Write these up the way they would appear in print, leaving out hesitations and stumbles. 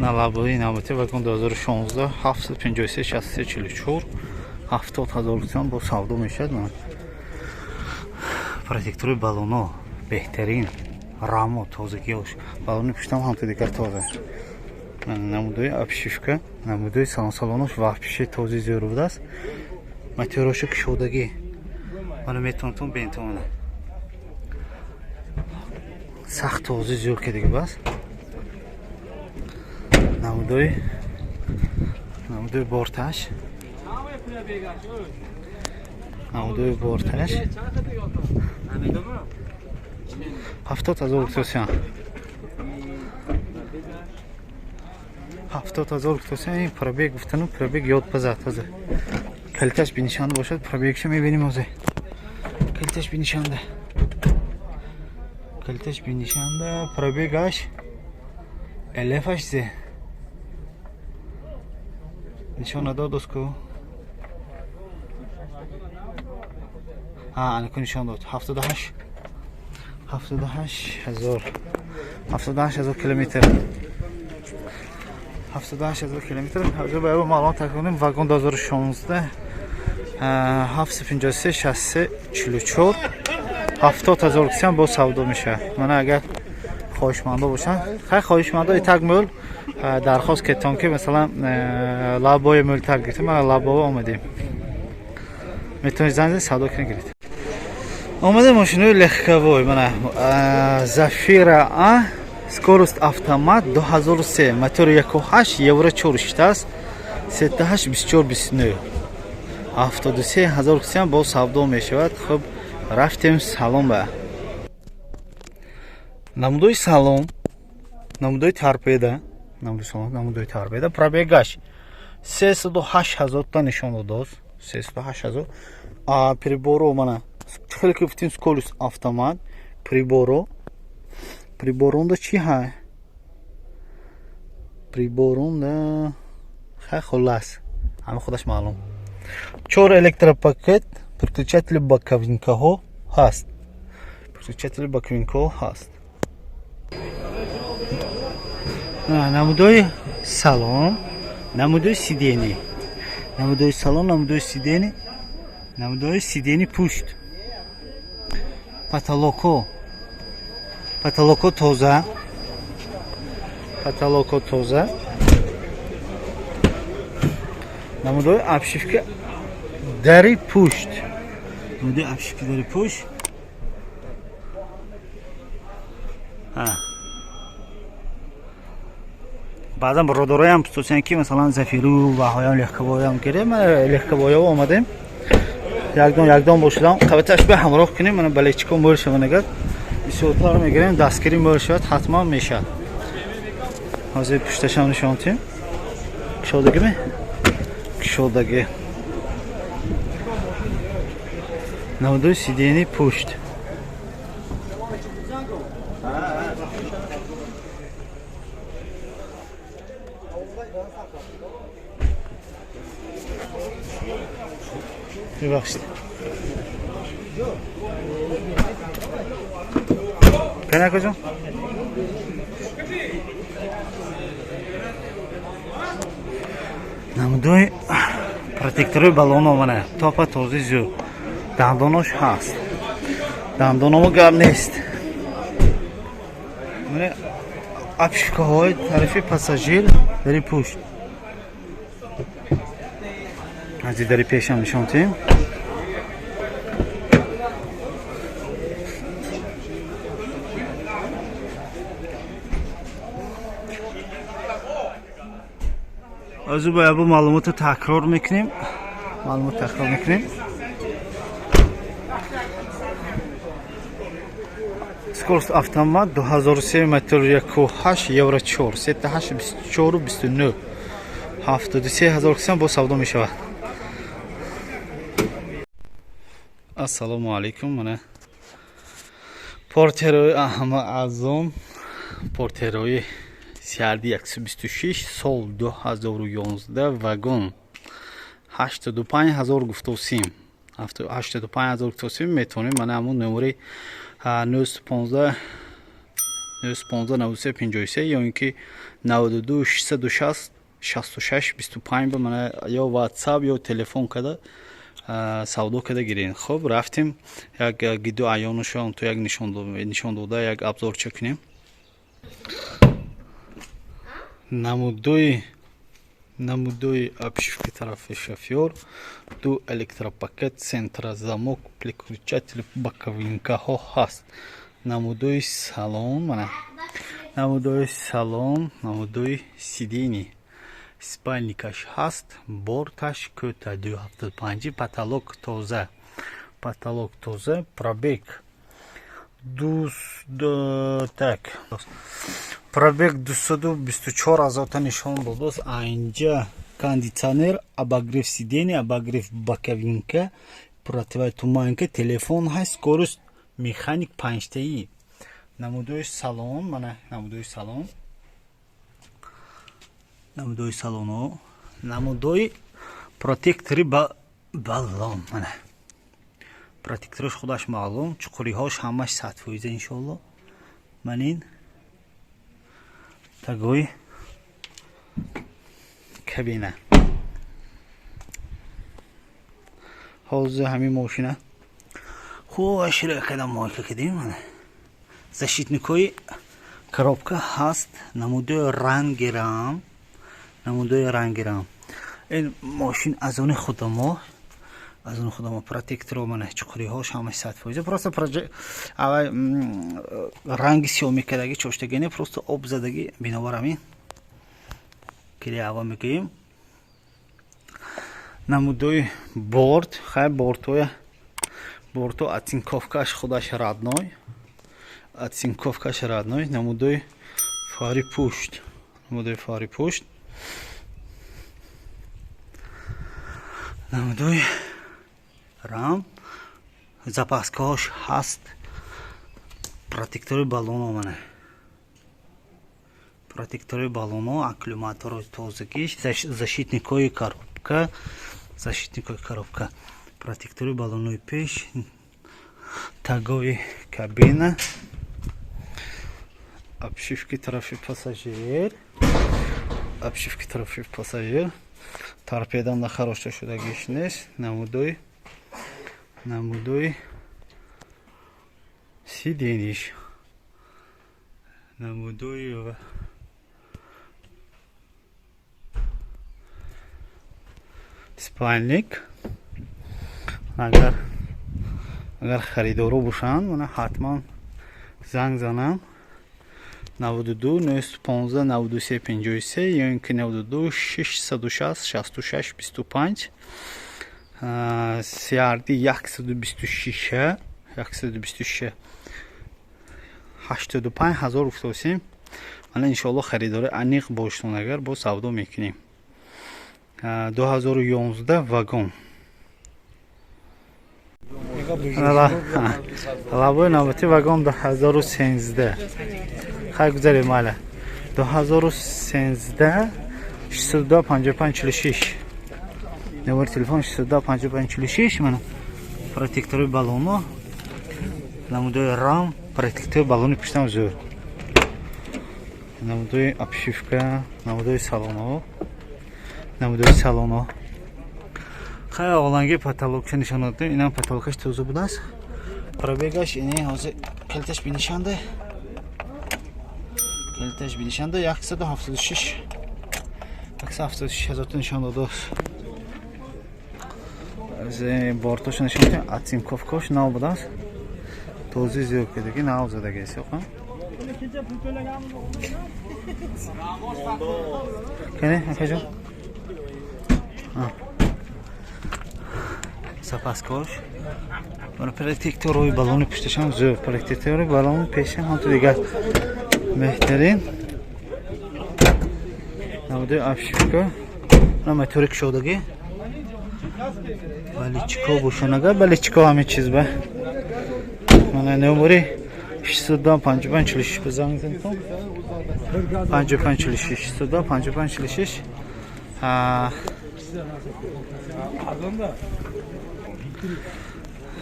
Налабои навбати вагон 2016, 753 63 44, 70 000 сом бо савдо мешавад. Ман протектори баллоно беҳтарин, рамо тозагиош, баллони пуштам ҳамто дигар тоза. Намудои обшивка, намудои салон, салонош вообще този зӯр будааст. Моторошо кушодагӣ, мана метавонтон бентона, сахт този зӯр кардагӣ бас. Намудои борташ, намудои борташ 70 000 гуфтосиан, 70 000 гуфтосиан. Ин пробег гуфтану пробег ёд пазад. Ҳозир калиташ бинишанда бошад, пробегша мебинем. Ҳозир калиташ бинишанда, калиташ бинишанда. Пробегаш элефаш зе нишон надод доску. Анаку нишон дод. 78, 78 000, 78 000 километр, 78 000 километр. Ҳозир ба ябо маълумот таконем. Вагон 2016, 753 63 44, 70 000 кисиам бо савдо мешавад. Мана, агар хоҳишмандо бошанд, хай, хоҳишмандо итак мӯл дархост кеттон, ки масалан лабои мӯлтар гирифтем. Мана, лабоа омадем, метавонед занг занед, савдо кунед, гиред. Омада мошинои легковой. Мана, Зафира А, скорость автомат, 2003, мотори 1,8, евро 4 шитааст, 38 24 29, 73 000 кисиам боз савдо мешавад. Хуб, рафтем салон. Ба намудои салон, намудои торпеда, намудои салон, намудои торпеда. Пробегаш 308 000 та нишон додааст, 308 000. Приборо мана, хеле ки гуфтем, скорость автомат. Приборо, приборонда чӣ ҳай? Приборонда хай, хуллас, ҳама худаш маълум. Чор электропакет, переключатели боковинкаҳо ҳаст, переключатели боковинкаҳо ҳаст. Намудои салон, намудои сиденье, намудои салон, намудои сиденье, намудои сиденье пушт, потолоко, потолоко тоза, потолоко тоза. Намудои обшивка дари пушт, намудои обшивка дари пушт. Баъзан бародароям пурсанд, ки масалан Зафиру ва ҳоям легковоям гирем. Мана, легковоё омадем, якдон якдон бошидам, қабаташ ба ҳамроҳ кунем. Мана, балечико мӯл шавад, агар бисёртар мегирем, дастгирӣ мӯл шавад, ҳатман мешавад. Ҳозир пушташам нишон тиҳем. Кушодагиме? Кушодагӣ. Намудои сиденье пушт. Мебахшед, кана куҷо? Намудои протекторои баллоно, мана, топа този зӯр, дандонош ҳаст, дандономо гап нест. Мана, обшивкаҳои тарафи пассажир, дари пушт. Аз дари пешам нишон тиҳем. Озу ба ябу маълумотро такрор мекунем, маълумот такрор мекунем. Скорость автомат, 2003, мотор 1,8, евро 4, 38 24 29, 73 000 кисам бо савдо мешавад. Ассалому алайкум. Мана, портерои ҳама азон, портерои CRD 126, сол 2011, вагон, 85 000 гуфтосим, 85 000 гуфтосим. Метавонем, мана, ҳамун номери 915 915 93 53 ё ин ки 92 660 66 25 ба мана ё WhatsApp ё телефон када савдо када гирен. Хоб, рафтем як гиду аёнушо то як нишон дода, як обзорча кунем. Намудои обшивки тарафи шофёр, ду электропакет, центра замок, переключатель, боковинкаҳо ҳаст. Намудои салон, мана намудои салон, намудои сиденье, спальникаш ҳаст, борташ кӯта 275, потолок тоза, потолок тоза, пробег так, пробег 224 ҳазорта нишон додааст. Айнҷа кондитсионер, обогрев сиденье, обогрев боковинка, противотуманка, телефон ҳаст, скорость механик панҷтаӣ. Намудои салон, мана намудои салон, намудои салоно, намудои протектори баллон, мана протектораш худаш маълум, чуқуриҳош ҳамаш 100%, иншоалло. Ман ин тагои кабина. Ҳозир ҳамин мошина хушра кадам мойка кардем. Защитникҳои коробка ҳаст, намудои ранги рам, намудои ранги рам. Ин мошин аз они худамо, аз он худамо. Протекторо, мана чуқуриҳош ҳамаш 100%. Просто авай ранги сиёҳ мекардаги, чоштагине, просто об задаги. Бинобар ҳамин кири ава мегӯем. Намудои борт, хай, бортоя, борто оцинковкаш худаш родной, оцинковкаш родной. Намудои фари пушт, намудои фари пушт, намудои рам, запаскаҳош ҳаст, протектори баллоно, мана протектори баллоно, аккумулятори тозагиш, защитникҳои коробка, защитникҳои коробка, протектори баллонои пеш, тагои кабина, обшивки тарафи пассажир, обшивки тарафи пассажир, торпедан нахарошта шудагиш нест. Намудои сидениш, намудои спальник. Агар харидоро бошанд, мана ҳатман занг занам: 92 915 93 53 ё ин ки 92 660 66 25. CRD 126, 126, 85 ҳазор гуфтосем. Мана, иншоалло, харидори аниқ боштон, агар бо савдо мекунем. 2011 вагон. Лабои навбати вагон 2013. Хай, гузарем, майла. 2013, 62 55 46 номер телефон, 62 55 46. Мана протектори баллоно, намудои рам, протектори баллони пуштам зӯр, намудои обшивка, намудои салоно, намудои салоно. Хай, оғланги потолокша нишон додем. Инам потолокаш тоза будааст. Пробегаш ини ҳозир калташ бинишанда, калташ бинишанда 176, 176 ҳазорта нишон додааст. Аз бортоша нишон додем. Оцинковкош нав будааст, тоза зиёд кардаги, нав задаги сёқа. Кане, акаҷон, запаскош, мана протекторои баллони пушташам зӯр, протектори баллони пешам ҳамту дигар беҳтарин. Намудои обшивка, на мотори кушодагӣ. Баличко бошанага, баличко, ҳамин чиз ба мана номери 602 55 46 ба занг занитон: 55 46, 602 55 46.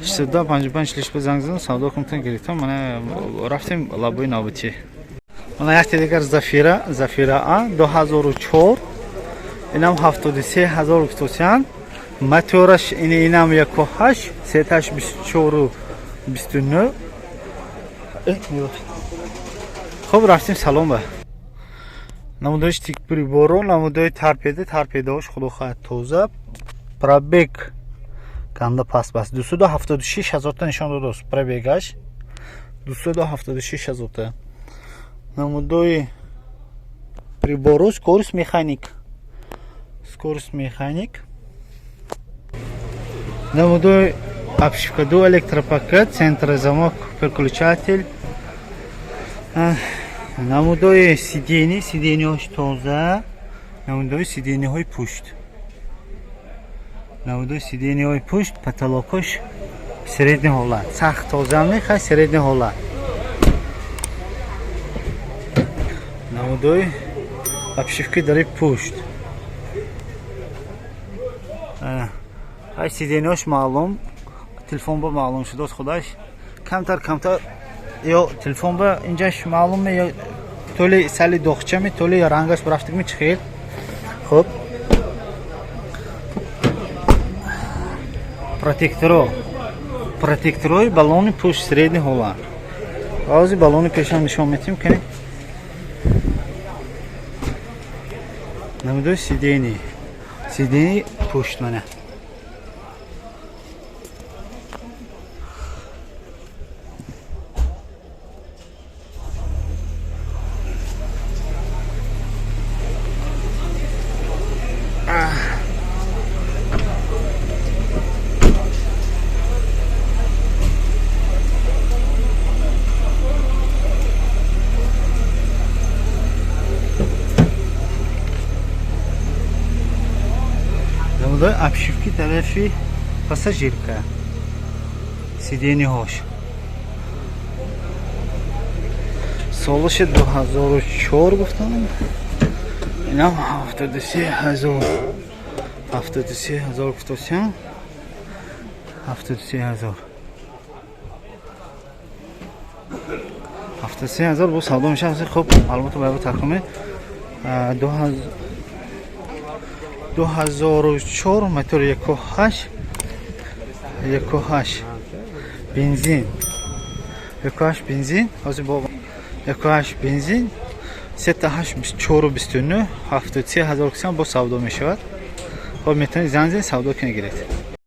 602 55 46 ба занг зан, савдо кунтон, гирифтон. Мана рафтем лабои навбатӣ. Мана якте дигар Зафира, Зафира А 2004. Инам 73 000 гуфтосиян. Мотораш инам 1.8, сеташ 24 29. Хуб, рафтим салон ба. Намудои приборо, намудои торпеда, торпедаош худо хоҳад тоза. Пробег ганда паст баст. 276 ҳазорта нишон додааст пробегаш. 276 ҳазорта. Намудои приборо скорость механик. Скорость механик. Намудои обшивка ду электропакет, центр замок, переключатель. Намудои сиденье, сиденьеҳош тоза. Намудои сиденьеҳои пушт. Намудои сиденьеҳои пушт, потолокош средний ҳолат. Сахт тоза мехай, средний ҳолат. Намудои обшивки дари пушт. Ҳай сиденьеҳош маълум, телефон ба маълум шудааст худаш. Камтар камтар ё телефон ба инҷаш маълуме ё толи сали доғчами, толи рангаш бурафтигми чӣ хел. Хуб. Протекторо. Протекторои баллони пушт средний ҳолат. Ҳозир баллони пешам нишон метим кани. Намудои сиденье. Сиденье пушт мана. Намудои обшивки тарафи пассажирка. Сиденьеҳош. Солаши 2004 гуфтам. Инам 73 ҳазор. 73 ҳазор гуфтосиям. 73 ҳазор. 73 ҳазор бо савдо мешавад. Хуб, маълумотро бояд таркуме. 2004 мотор 1.8, 1.8 бензин, 1.8 бензин. Ҳозир бо 1.8 бензин 3.8 24 29 73 ҳазор кисам бо савдо мешавад. Хоб, метавонед занг занед, савдо кунед, гиред.